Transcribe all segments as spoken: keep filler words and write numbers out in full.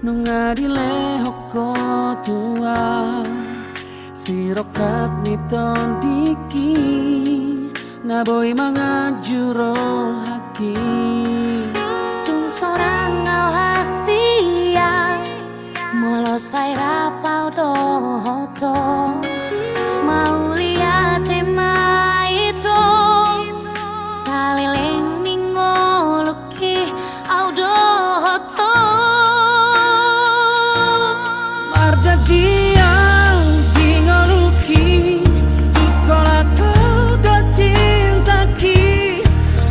Nunga dilehon Ho Tuhan sirongkap ni tondingki, na boi manganju rohangki. Tung sonang au hasian, molo sai rap au dohot Ho, mauliate ma i Ho, saleleng ni ngolungki au dohot Ho. Marjanji au di ngolungki, tung holan Ho do cintangki,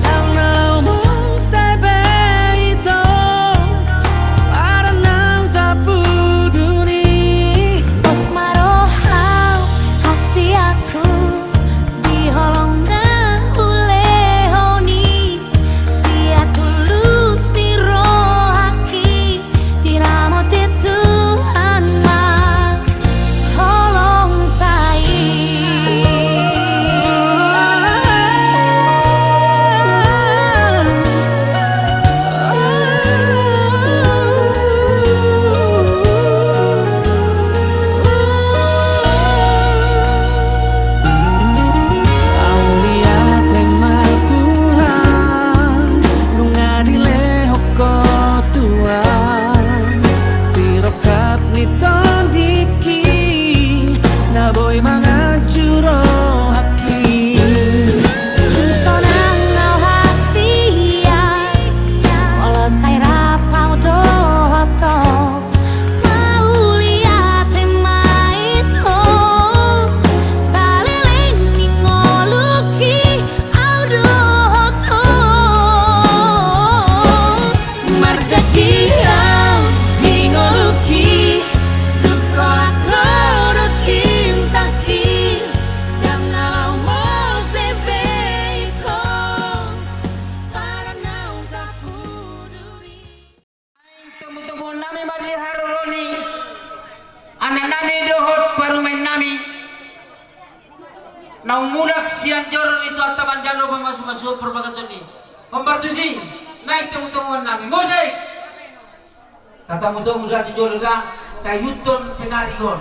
ndang na laho muse be i Ho, padan nang tapuduni. Pos ma rohau hasianku, di holong na hulehon i, sian tulus ni rohangki, diramoti Tuhan ma holongta i. Mauliate ma Tuhan, nunga dilehon Ho Tuhan sirongkap ni tondingki, na boi manganju rohangki. Tung sonang au hasian, molo sai rap au dohot Ho, mauliate ma i Ho, saleleng ni ngolungki au dohot Ho. Marjanji au di ngolungki, tung holan Ho do cintangki, ndang na laho muse be i Ho, padan nang tapuduni. Naeng tomutomuhon nami ma di haroro ni anaknami dohot parumaennami, naung mulak sian joro ni Tuhanta manjalo pamasumasuon parbagason i. Hombar tusi, naeng tomutomuhon nami. Musik! Tatomutomu da tu jolo da, taihuthon penari on.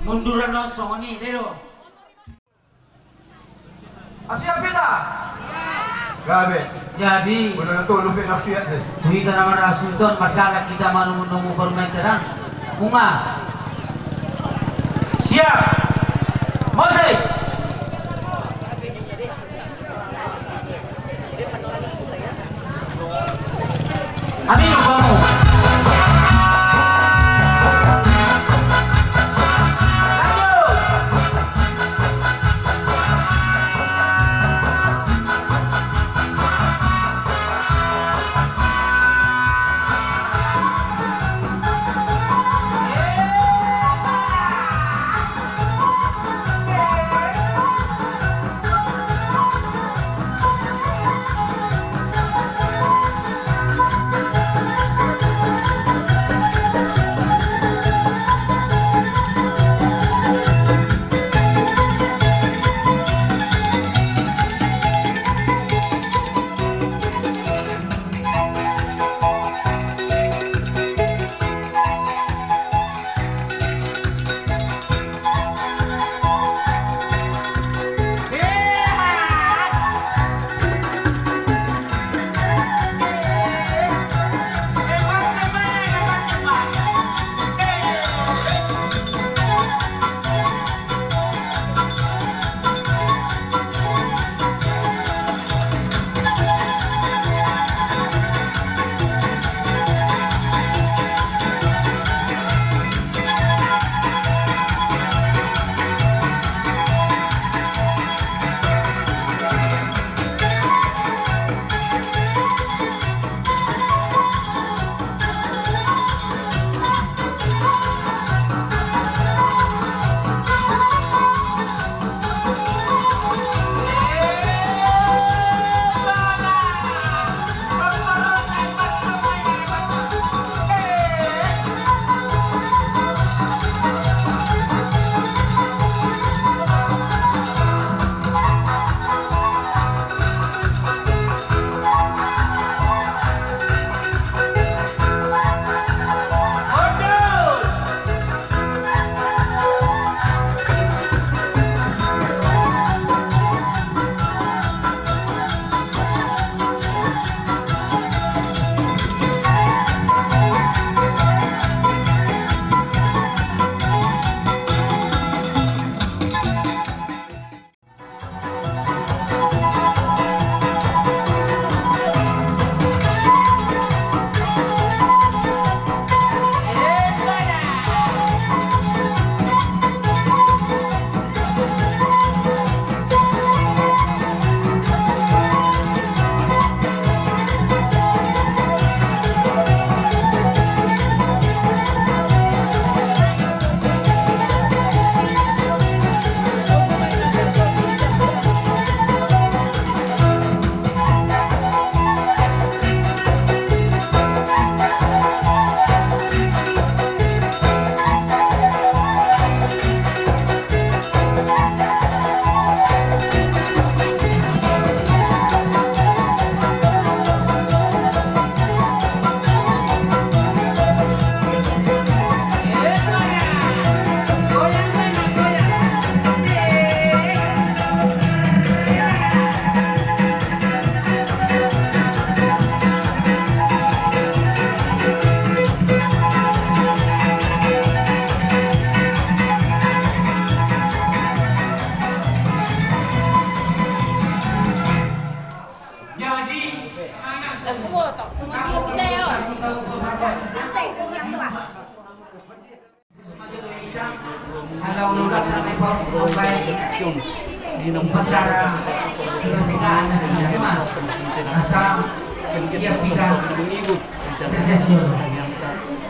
Munduran on songon i, dero. Siap hita? Gabe. Jadi, molo na tolu pe na siap deh. Tu hita na marhahasohiton, mardalan hita manumu-numu parumaenta da. Nunga. Siap. Musik. Hami lupamu.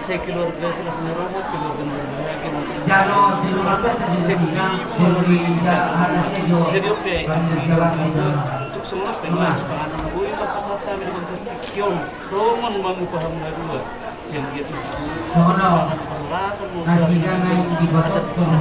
Sekeluarga sudah sini robot, keluarga. Jadi, oke, untuk semua pengen sepangan nama gue, apa kata, ada bangsa Kion, songon mangupaha na dua. Songon na sian na dibasokon.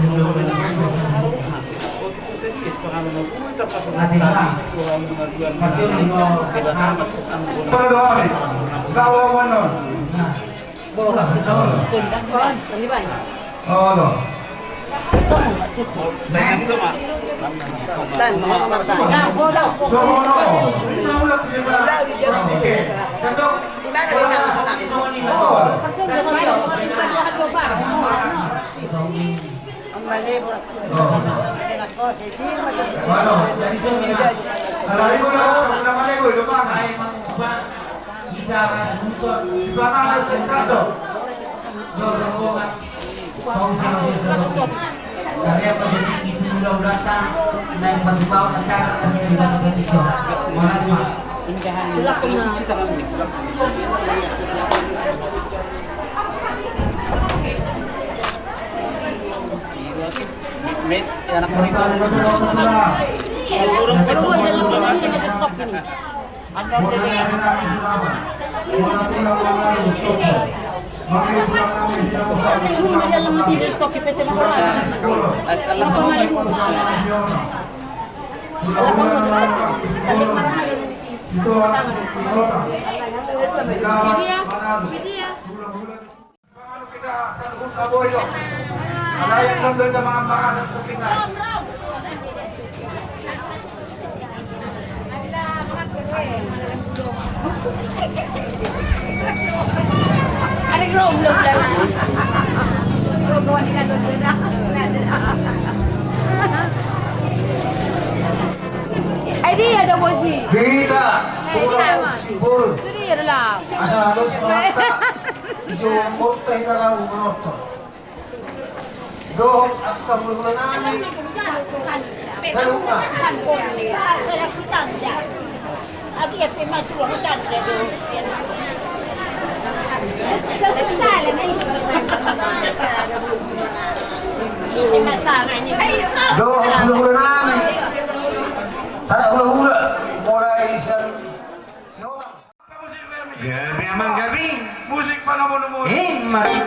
Widya, Widya. Anu, kita satu pun sabo itu. Ada yang belum belajar makan, makan dan sebagainya. Ada yang belum, belum belajar. Ai dia ada bosi. Kita. Eh, pulau dia, Mas. Sibul. Itu dia adalah. Asal halus, mata. Ijo kota hita laho manonton. Dohot angka hulahula nami. Saluhutna. Dohot hulahula nami. Sada hulahula. Mulai sian. Gabe amang gabe. Musik pangabonobono. Eh, mari.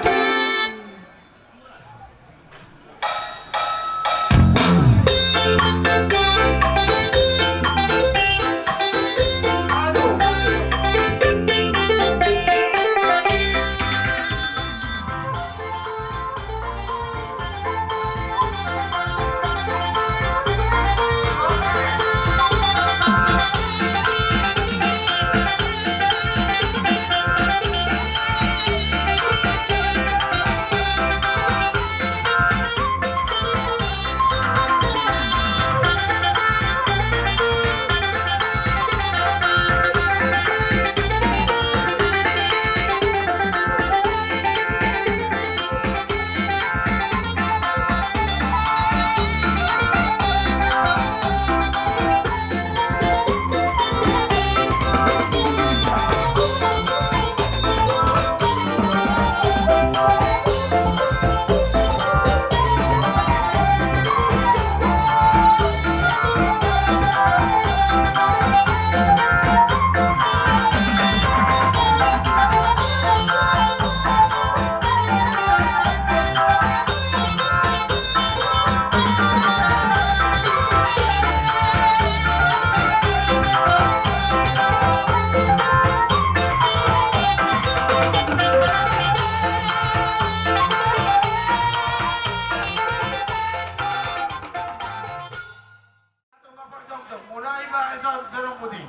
Mulai baen son, songon i.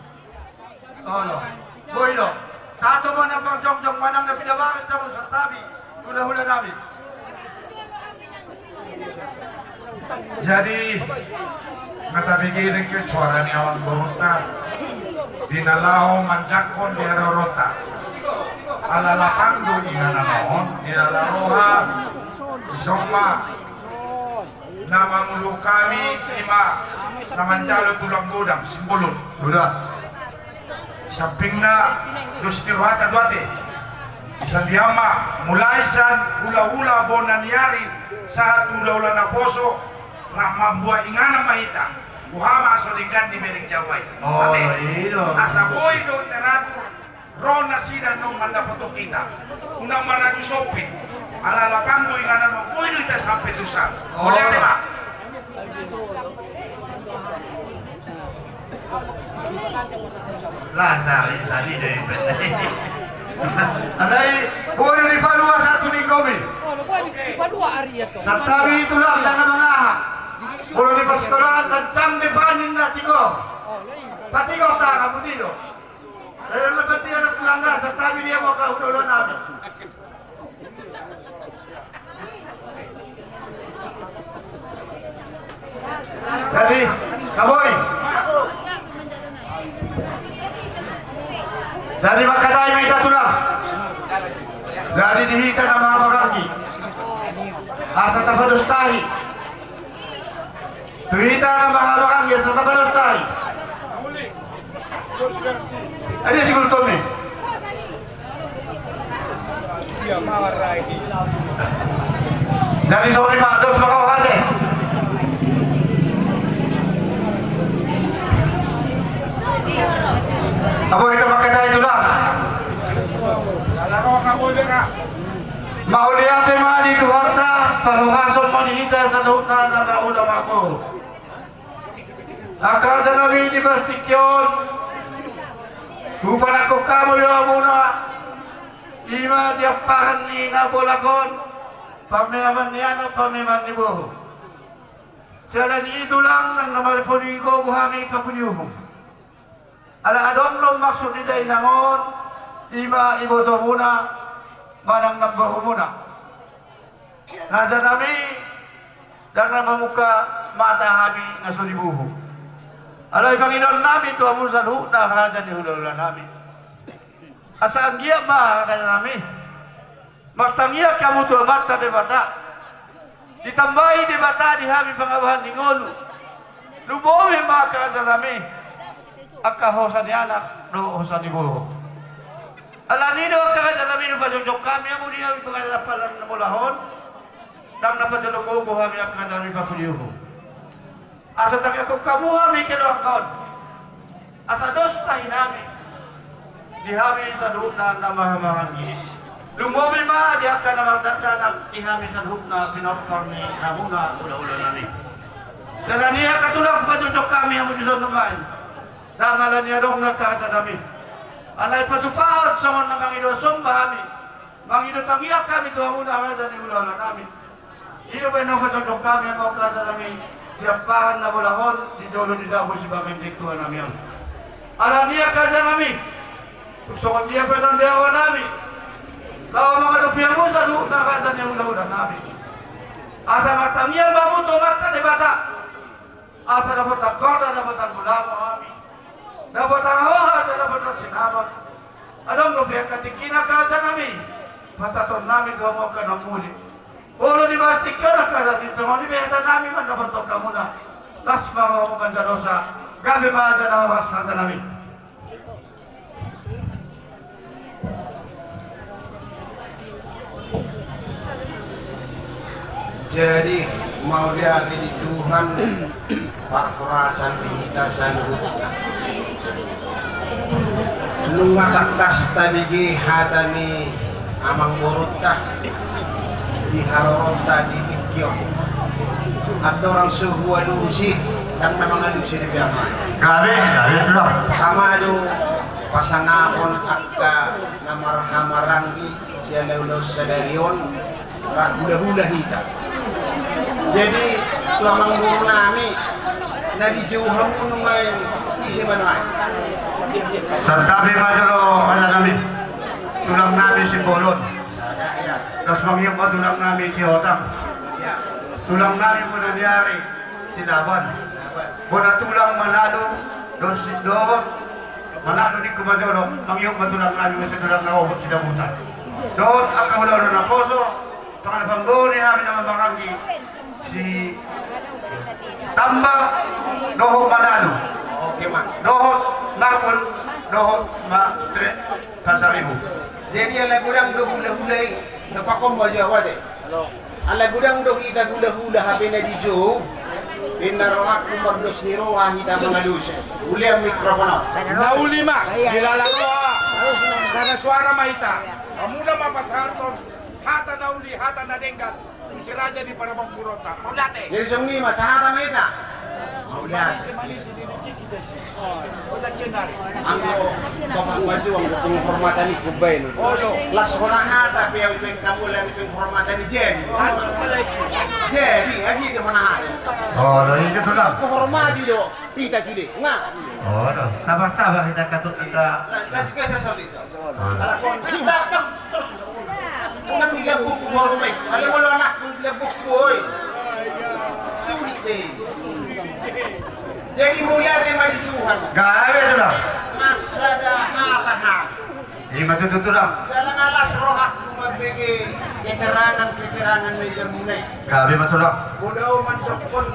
Olo. Boi do. Sahat ma na parjongjong manang na pinabaen, songon i, santabi. Hulahula nami. Jadi, nga tapikiring pe suara ni amangboru na di na laho manjangkon di harorota. Ala lapang do inganan on, di ala roha. Isomba. Na manguluhon hami ima na manjalo tulang godang Simbolon. Sudah. Sampingna dos ni rohanta do ate. Di sandiri ma mulai sian hulahula bona ni ari sahat tu hulahula naposo, rap mamboan inganan ma hita. Boha ma so denggan dibereng Jahowa i. Oh, ate. Asa boi do teratur ro nasida nunga mandapothon hita. Unang maradu sompit. Ala lapang do inganan on, boi do hita sampe tu san. Oh. Mauliate ma. Lah, sari, sari do i. Alai, boi do dipalua satu minggu i. Santabi tulang, ndang na mangaha. Molo di pastoran, tancang di panin na tigo. Patigo tangan, butido. Dalam lebat dia anak tulang na, santabi dia mau kau dulu nami. Jadi, kaboi. Jadi, mangkatai ma hita tulang. Jadi, di hita na mangamaranggi. Asa tapados tahi. Tu hita na mangamaranggi, asa tapados tahi. Adi si Gultom i. Jadi songon i ma, dos ma ho ate. Abo hita mangkatai tulang. Mauliate ma di Tuhanta, paruhason ma di hita saluhutna na mangula mangolu. Angka raja nami, di bagasan tingki on, hupanangkok hamu di rohamuna, ima di ampahan ni na bolak on, pameaman ni anak, pameaman ni boru. Siala ni i tulang, ndang na marpudi gogo hami papudi uhum. Ala adong do maksud ni dainang on, ima ibotomuna, manang namborumuna. Raja nami, ndang na mamungka mata hami na so dibuhu. Alai pangidoan nami tu hamu saluhutna raja ni hulahula nami. Asa anggiat ma raja nami. Martangiang hamu tu Amanta Debata. Ditambai Debata di hami pangabahan ni ngolu. Lumobi ma angka raja nami. Angka hosa ni anak, dohot hosa ni boru. Alani do angka raja nami, pajongjong hami hamu di hami pangabahan na molaon. Ndang na pajolo gogo hami angka raja nami papudi uhum. Asa tangiangkon hamu hami keluarga on. Asa dos tahi nami. Di hami saluhutna na mangamaranggi. Lumobi ma di angka na mardandanak di hami saluhutna pinompar ni hamuna hulahula nami. Siala ni i angka tulang, pajongjong hami hamu dison nuaeng. Ndang ala ni adong na angka raja nami. Alai patupahon songon na mangido somba hami. Mangido tangiang hami tu hamuna raja ni hulahula nami. Ia baen na pajongjong hami hamu angka raja nami, di ampahan na bolak on, di jolo ni dabu sibagendek tua nami on. Alani i angka raja nami, tung songon dia pe tanda awa nami, laho mangadopi hamu saluhutna raja ni hulahula nami. Asa martangiang ma hamu tu Amanta Debata. Asa dapotan horja, dapotan mulamu hami. Dapotan roha, asa dapotan sinamot. Adong dope angka tingkina angka raja nami. Pasahaton nami tu hamu angka na muli. Molo di bagasan tingki on angka raja nami, songon i be hata nami mandapothon hamuna. Las ma rohamu manjalo dosa. Gabe ma raja na horas raja nami. Jadi, mauliate di Tuhan, parhorasan di hita saluhutna. Nunga tangkas tabege hata ni amangborunta di haroronta di tingki on. Andorang so hualusi, ndang na mangalusi dope ama. Gabe, gabe, Bro. Ama do pasangapon angka na marhahamaranggi sian na ulaon sadari on, rap hulahula hita. Jadi, tu amangboru nami, na dijou hamu nuaeng, ise ma nuaeng? Santabi ma jolo, raja nami. Tulang nami Simbolon. Sada, ya. Dos mangihut ma tulang nami Sihotang. Ya. Tulang nami bona ni ari Silaban. Bona tulang Manado, dos dohot Manado ningku ma jolo, mangihut ma tulang nami, muse tulang na dohot Sidabutan. Dohot angka hulahula naposo, Panggoni hami na mamanganggi si Tamba dohot Manado. Oke, Mas. Dohot Nakon dohot Mas Tre Pasaribu. Jadi ala godang do hulahula i, na pakon ma jo awate. Ala godang do hita hulahula hape na dijou. Inna rohangku mardos ni roha hita mangalusi. Ulian mikrofon on. Na uli ma, dilala roha. Sada suara ma hita. Hamuna ma pasahathon hata na uli, hata na denggan tu si raja ni parabangguronta. Mauliate. Jadi songon i ma, sahata ma hita. Mauliate. Anggo bapak maju, anggo penghormatan i hubaen. Las hona hata pe au, ibaen hamu ala ni penghormatan i, jadi. Jadi agi di hona hata. Oh, dari itu lah. Penghormati do hita sude. Nga. Oh, do. Sabar-sabar hita, katuk hita. Lanjut ke sesuatu itu. Ala kon, datang terus. Unang di lambungku hormat. Ala molo anakku di lambungku, oi. Sulit deh. Jadi mauliate ma di Tuhan. Gabe, Tulang. Masa da hata ha. Ima tutu, Tulang. Jala nga las rohangku mambege keterangan-keterangan na di hamuna i. Gabe ma, Tulang. Molo au mandokkon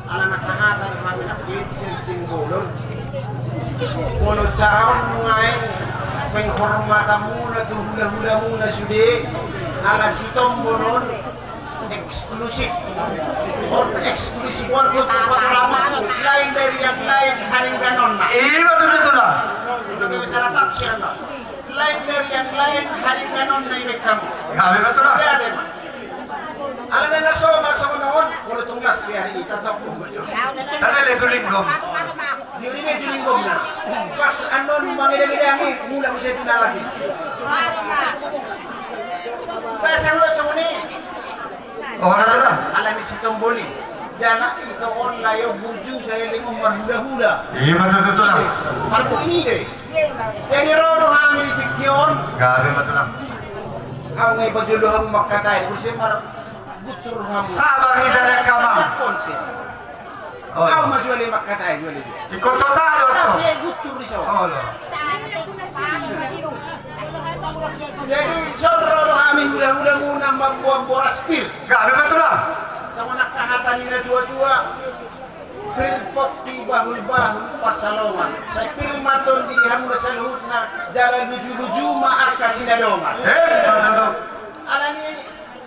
Ala na sahata do hami nangkin sian Simbolon. Molo jahaon nuaeng penghormatanmuna tu hulahulamuna sude, ala Sitombon on eksklusif. On eksklusif on untuk patolamon, lain dari yang lain haninganonna. Ima tutu, Tulang. Untuk bicara tafsir, lain dari yang lain haninganonna, ibaen hamu. Gabe ma, Tulang. Gabe ma. Ala na na so, ala songon on, molo tung las pe ari i, tatap pun. Tadi le tuling gom. Jadi me tuling gom na. Pas annon mangedang-edangi, mula muse tu na las i. Pas annon songon i. Oh, ala las. Ala ni Sitombon i. Jala ito on layo burju saleleng on marhulahula. Ima tutu, Tulang. Parbu ini de. Jadi ro do hami di tingki on. Gabe ma, Tulang. Au nga i pajolo hamu mangkatai, muse marguntur hamu. Sabar hita, Tulang, amang. Au ma juale mangkatai, juale. Ikut total, Tulang. Au si guntur di son. Jadi son ro do hami hulahulamuna mamboan boras pir. Gabe ma, Tulang. Songon angka hata ni natuatua. Pir pongki, bahulbahul pansalongan. Sai pir ma antong di hamuna saluhutna, jala lujuluju ma angka sinadongan. Eh, mantap. Ala ni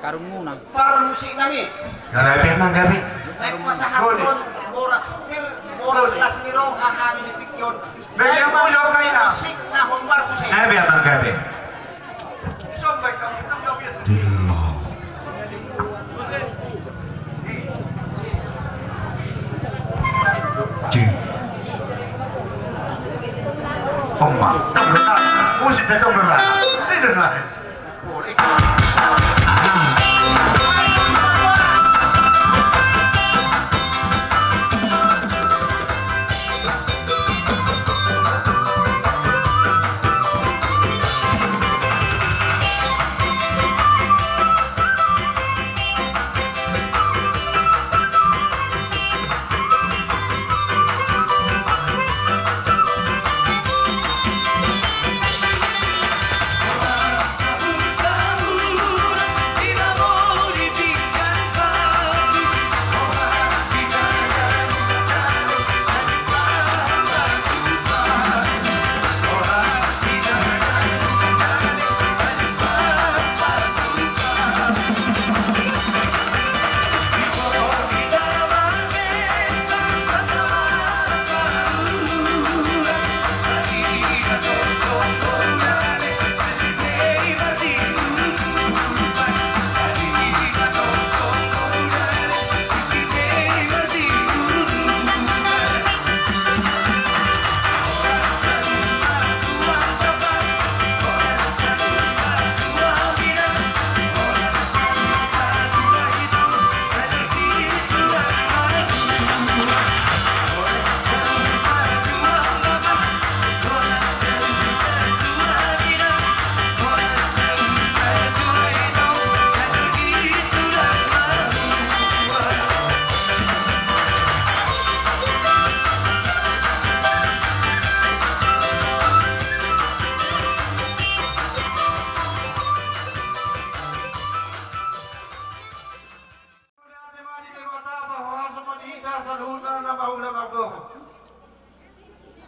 karungunan parmusiknami. Gabe, Tulang, gabe. Naeng pasahathon boras pir, boras las ni roha hami di tingki on. Baen hamu jo kaina. Musik na hombar musik. Gabe, Tulang, gabe. Oma, tong dona. Musik na tong dona. Ini dona.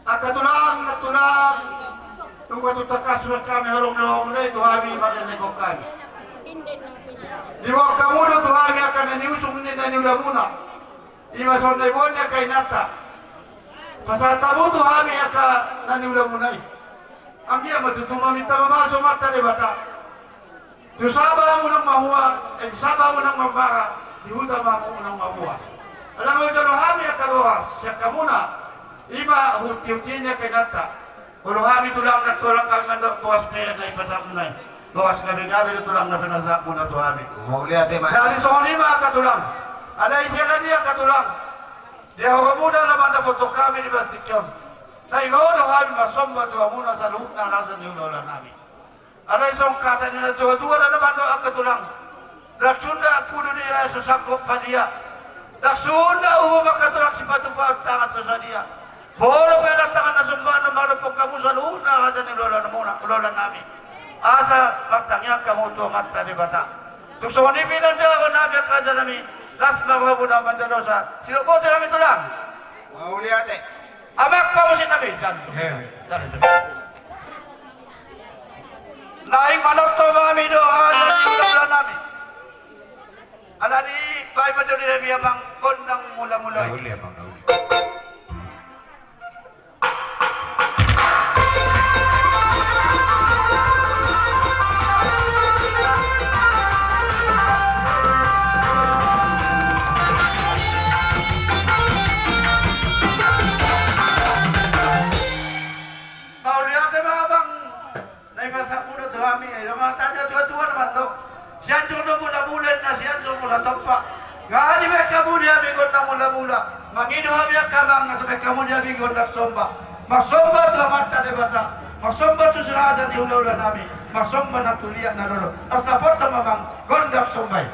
Angka tulang, na tulang, tung tangkas ma hami holong ni rohamuna i tu hami, marende hami. Diboan hamu do tu hami angka na niusung ni na niulamuna. I ma songon na diboan ni angka inanta. Pasahat hamu tu hami angka na niulamuna i. Anggiat ma tutu maminta mamasu Amanta Debata. Tu saba hamu unang mahua, eh, tu saba hamu unang mamara, di huta ma hamu unang mahua. Ala nga hujalo hami angka boras sian hamuna, i ma huti-huti ni angka inanta. Olo hami tulang, na tulang, hami mandok boras pe na dipasahat muna i. Boras gabe-gabe do tulang na pinasahat muna tu hami. Mauliate ma. Jadi songon i ma angka tulang. Alai siala ni angka tulang, di aha muna na mandapothon hami di bagas tingki on. Sai ro do hami marsomba tu hamuna saluhutna raja ni hula-hula nami. Alai songon hata ni na tua-tua do na mandok angka tulang. Ndang sundat pudun ia so sangkop padia. Ndang sundat uhum angka tulang, sipatu paut tangan so sadia. Molo pe ndang tangan na somba na mandapothon hamu saluhutna raja ni hula-hula namuna, hula-hula nami. Asa martangiang hamu tu Amanta Debata. Tung songon i pe inang dohot amang nami, angka raja nami. Las ma rohamuna manjalosa. Sidok botima hami tulang. Mauliate. Amang pamusi nami, jan. He. Jan. Naeng manortor ma hami dohot raja ni hula-hula nami. Alani i baen ma jolo di hami amang gondang mula-mula i. Uli amang, uli. Mauliate ma amang. Na dipasahat muna tu hami, ai do hata ni na tua-tua na mandok. Sianjur do mula-mula, na sianjur mula tompa. Nga dibaen hamu di hami gondang mula-mula. Mangido hami angka amang, asa baen hamu di hami gondang somba. Marsomba tu Amanta Debata. Marsomba tu si raja ni hula-hula nami. Marsomba nang tu liat na lolo. Las na porta ma amang, gondang somba i.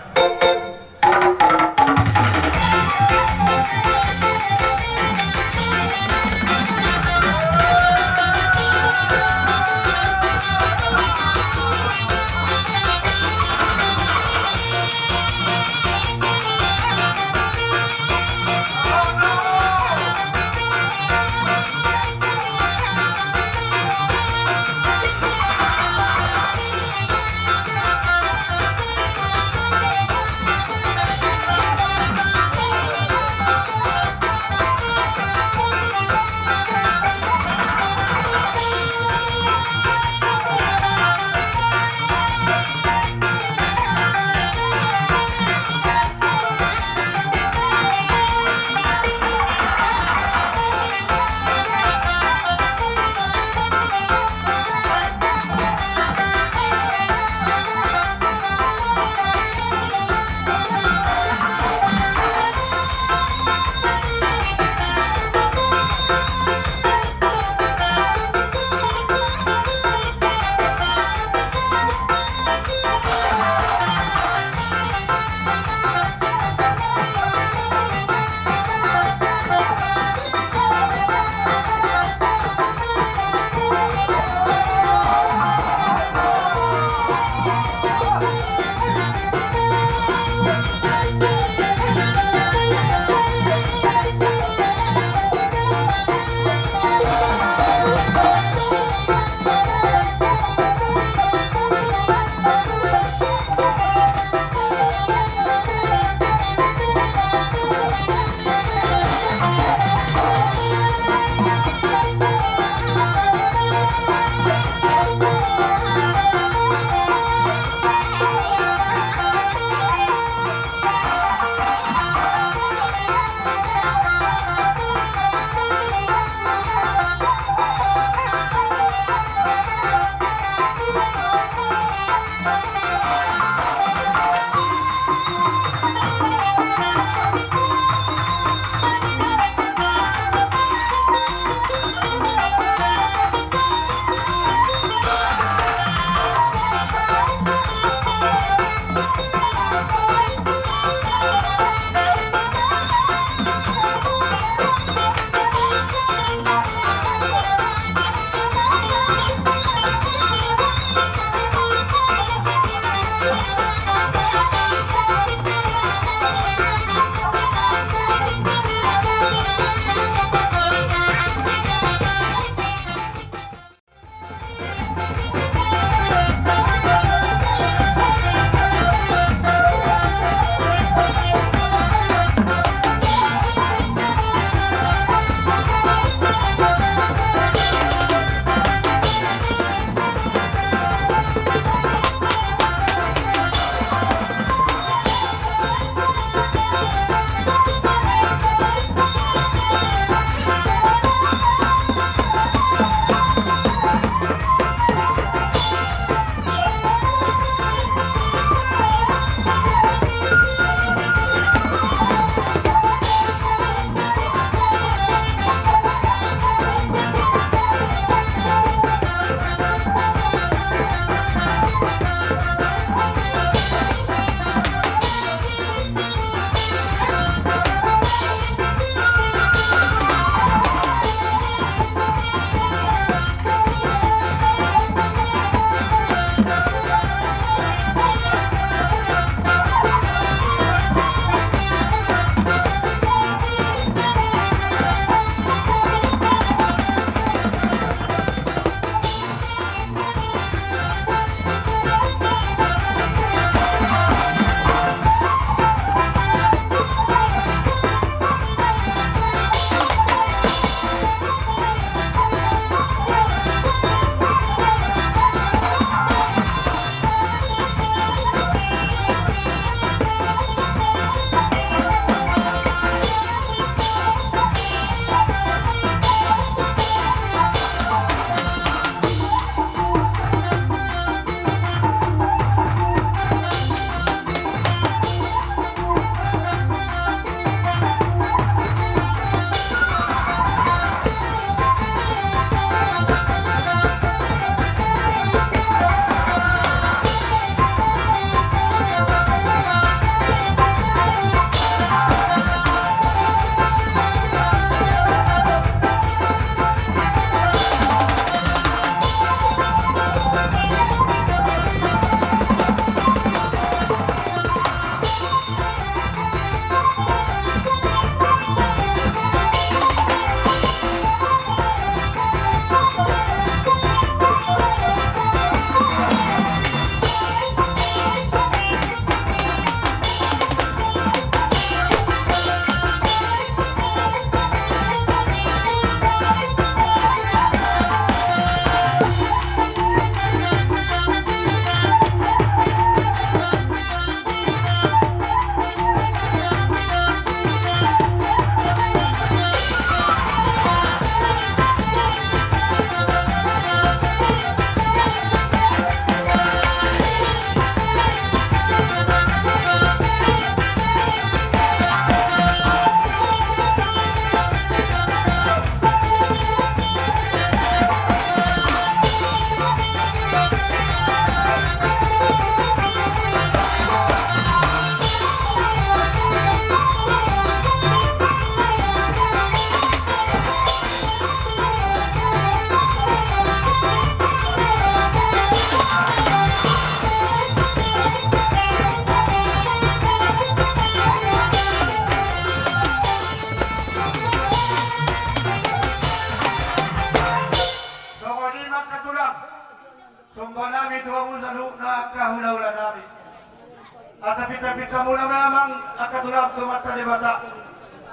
Pinta-pinta muna ma amang angka tulang tu Amanta Debata.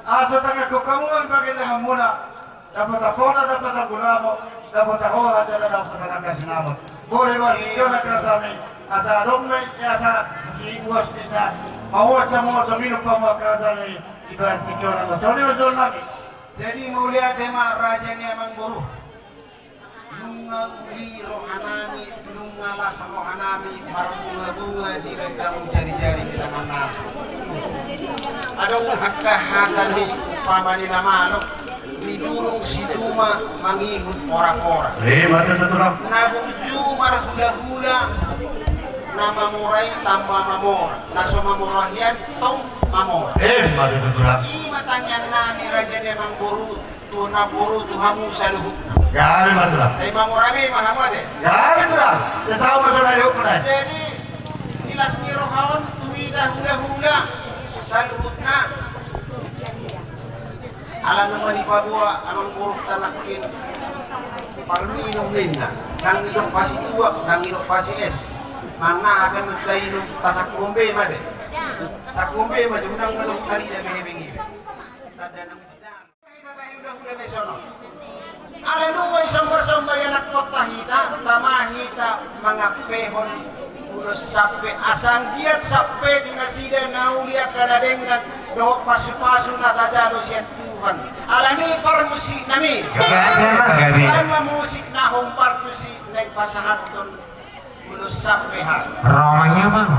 Asa tangiangkon hamu ma bagen lenganmuna. Dapotan poda, dapotan gulomo, dapotan hohom jala dapotan angka sinamot. Boi ma tingki on angka hasami. Asa adong ma i, asa siuas ninna. Mauas hamu, asa minum hamu angka hasami. Dibahen tingki on ma. Songon i ma jolnami. Jadi mauliate ma raja ni amangboru. Nunga uli rohanami, nunga las rohanami, marbunga-bunga di bahen hamu jari-jari di tangannami. Adong angka hata ni umpama ni na malo, didurung situma mangihut pora-pora. Eh, masa setelah. Na burju marhula-hula, na mamora i tamba mamora, na so mamora hian tong mamora. Eh, masa setelah. I ma tangiangnami raja ni amangboru. Tu namboru, tu hamu saluhutna. Gabe ma tulang. Ai mamora be ma hamu ate. Gabe tulang. Sesau ma tulang di hukum na. Jadi di las ni roha on tu hita hula-hula saluhutna. Ala nunga dipaboa amangboru tanangkin. Parminum ninna. Nang nidok pasituak, nang nidok pasies. Mangaha pe nunga tainum, tasangkuhon be ma ate. Sangkuhon be ma ate, unang ngadok tali da behe bengi. Tanda nang Hita tahe hula-hula na i sonon. Ala nunga i sombar-sombar i anakkonta hita, tama hita mangampehon ulos sampe, asa anggiat sampe tu nasida na uli angka na denggan dohot pasu-pasu na tajalo sian Tuhan. Alani i parmusiknami. Gabe, gabe. Alani ma musik na hombar tusi na dipasahathon. Ulos sampe ha. Romanya mah.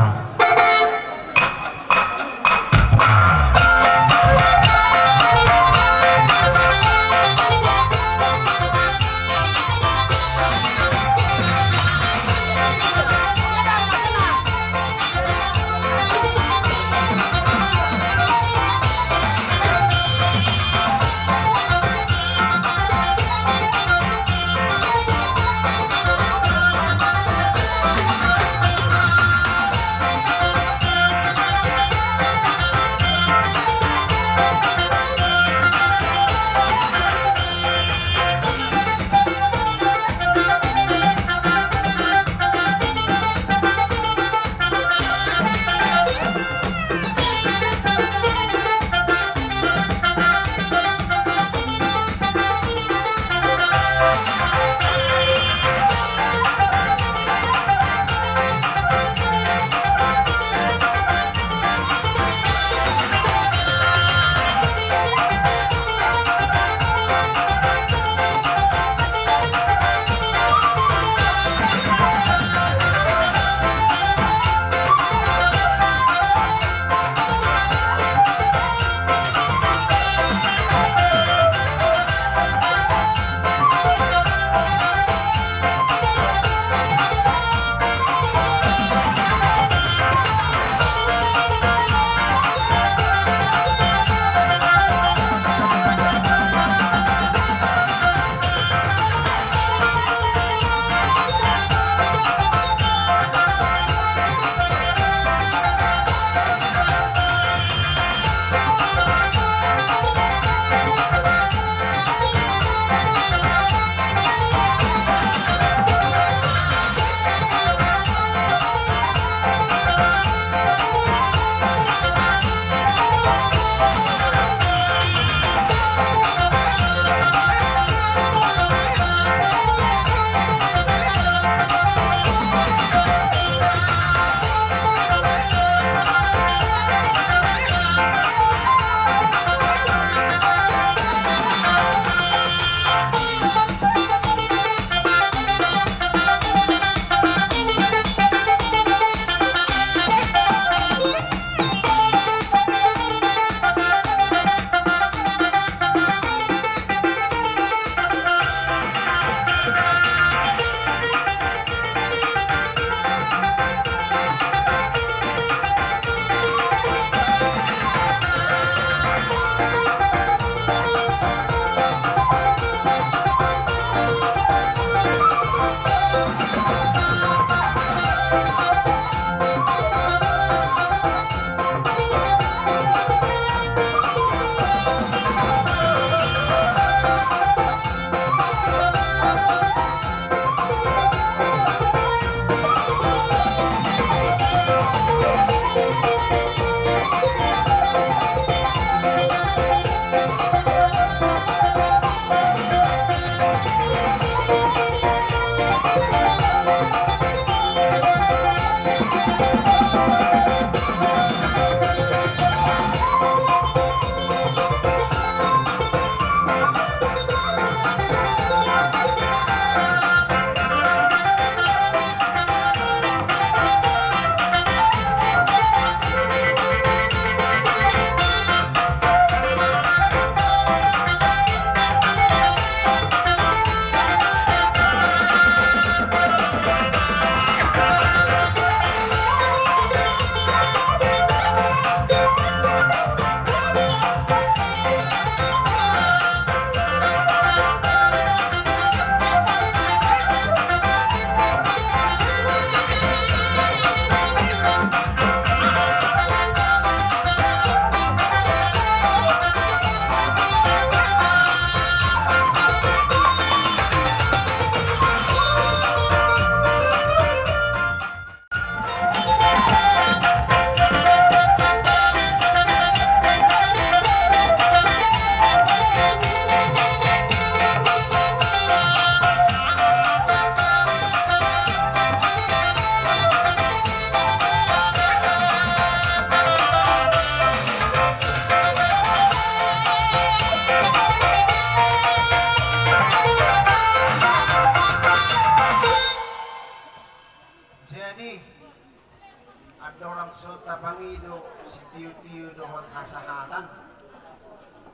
Ido sitio-tio dohot hasahatan.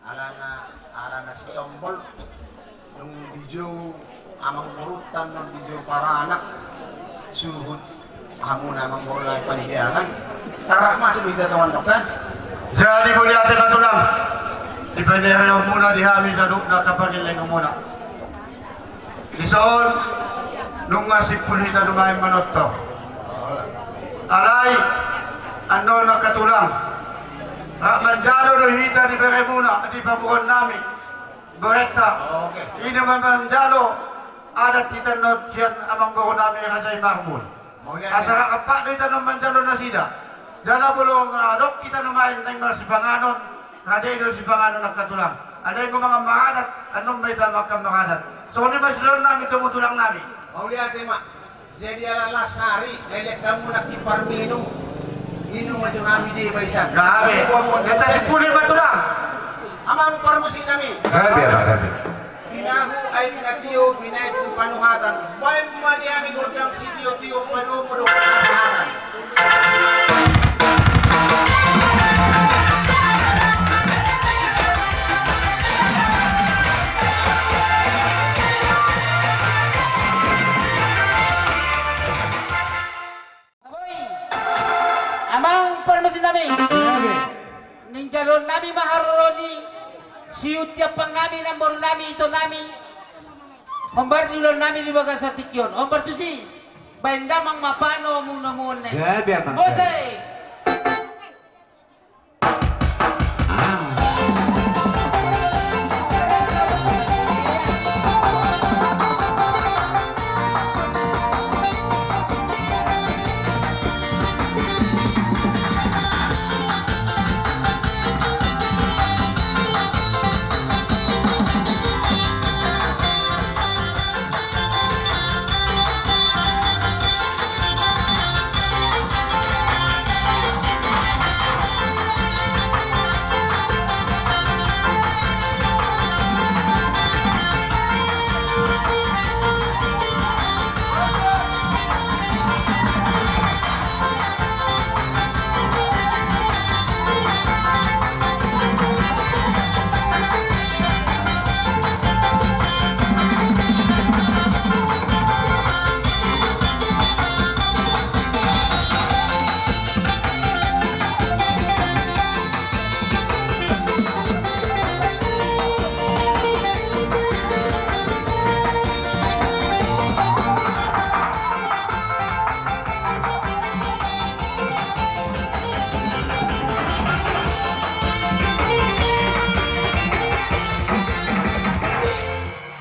Alana, alana sitombol. Dung dijou amangborunta, dung dijou paranak, suhut hamuna amangboru lae Pandiangan. Tarrap ma sude hita tongon, kan? Jadi mauliate ma tulang. Di paneheonmuna di hami saluhutna, haparingilanmuna. Dison nunga simpul hita nuaeng manonton. Alai annon angka tulang, rap manjalo do hita di beremuna, di pamoruonnami, berenta. Oke. I do ma manjalo adat hita annon sian amangborunami Raja i Marbun. Mauliate. Asa rap do hita annon manjalo nasida. Jala molo nga adong hita nuaeng naeng marsipanganon, rade do sipanganon angka tulang. Alai anggo mangan maradat, annon ma hita mangan maradat. Songon i ma sidohononnami tu hamu tulangnami. Mauliate ma. Jadi ala las ari, leleng hamu nangkin parminum. Minum ma jo hami di baisan. Gabe. Hita simpuli ma tulang. Amang parmusiknami. Gabe, amang, gabe. Pinahu aek na tio, pinaek tu panuhatan. Baen ma di hami gondang sitio-tio, padomu do hasahatan. Boi, amang parmusiknami. Naeng jaloonnami ma haroro ni siuhut ni ampangnami, namborunami, itonami, hombar di ulaonnami di bagasan tingki on. Hombar tusi, baen damang ma panomunomuon na i. Gabe, amang. Muse.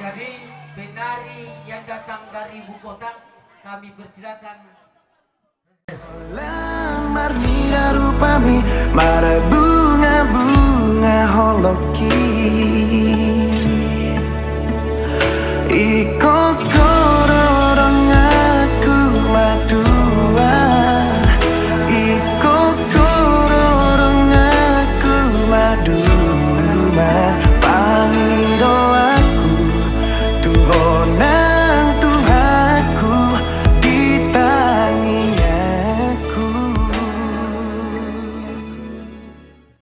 Jadi, penari yang datang dari ibu kota, kami persilakan. Lan marnida rupami, marabungabunga holongki. Ingkon ho